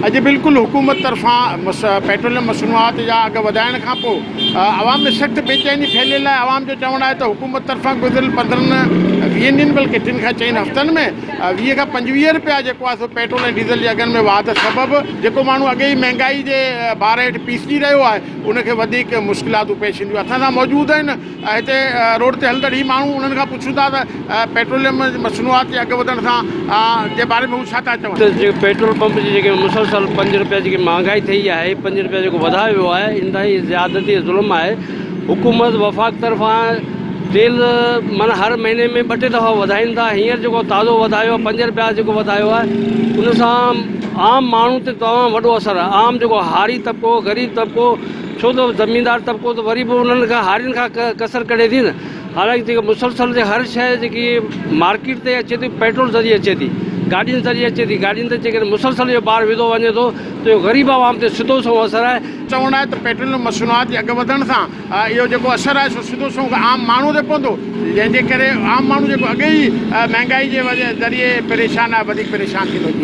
اڄ بلڪل حڪومت طرفان پيٽروليم مصنوعات جا اگهه وڌائڻ کان پوء عوام ۾ سخت بيچيني ڦهليل آهي. عوام جو چوڻ آهي ته حڪومت طرفان گذريل 15 20 ڏينهن بلڪه ٽن کان چئن هفتن ۾ 20 کان 25 رپيا جيڪو آهي سو پيٽرول ۽ ڊيزل جي اگهن ۾ واڌ سبب جيڪو ماڻهو اڳي ئي مهنگائي جي بار هيٺ پيسجي رهيو آهي ان کي وڌيڪ مشڪلاتون پيش اينديون. اسان سان موجود آهن هتي روڊ تي هلندڙ هي ماڻهو انهن کان پڇون ٿا ته پيٽروليم مصنوعات جي اگهه وڌڻ سان جي باري ۾ هو ڇا ٿا چون. ته جيڪي پيٽرول پمپ جي جيڪي مسلسل پنج روپيا جيڪي مهانگائي ٿئي آهي پنج روپيا جيڪو وڌايو ويو آهي انتهائي زيادتي ۽ ظلم آهي حڪومت وفاق طرفان تيل معنيٰ هر مهيني ۾ ٻه ٽي دفعا وڌائين ٿا هينئر جيڪو تازو وڌايو آهي پنج روپيا جيڪو وڌايو آهي ان سان عام ماڻهو تي تمام وڏو اثر آهي عام جيڪو هاري طبقو غريب طبقو ڇو ته زميندار طبقو ته وري به انهن کان هارين کان ڪسر ڪڍي ٿي نه حالانڪه جيڪا مسلسل جي هر شيء جيڪي مارڪيٽ تي اچي ٿي پيٽرول ذريعي اچي ٿي گاڏين ذريعي اچي ٿي گاڏين تي جيڪڏهن مسلسل اهو بار وڌو وڃي ٿو ته اهو غريب عوام تي سڌو سنئون اثر آهي. چوڻ آهي ته پيٽروليم مصنوعات جي اگهه وڌڻ سان اهو جيڪو اثر آهي سو سڌو سنئون عام ماڻهو تي پوندو جنهن جي ڪري عام ماڻهو جيڪو اڳي ئي مهنگائي جي ذريعي پريشان آهي وڌيڪ پريشان ٿيندو. جي.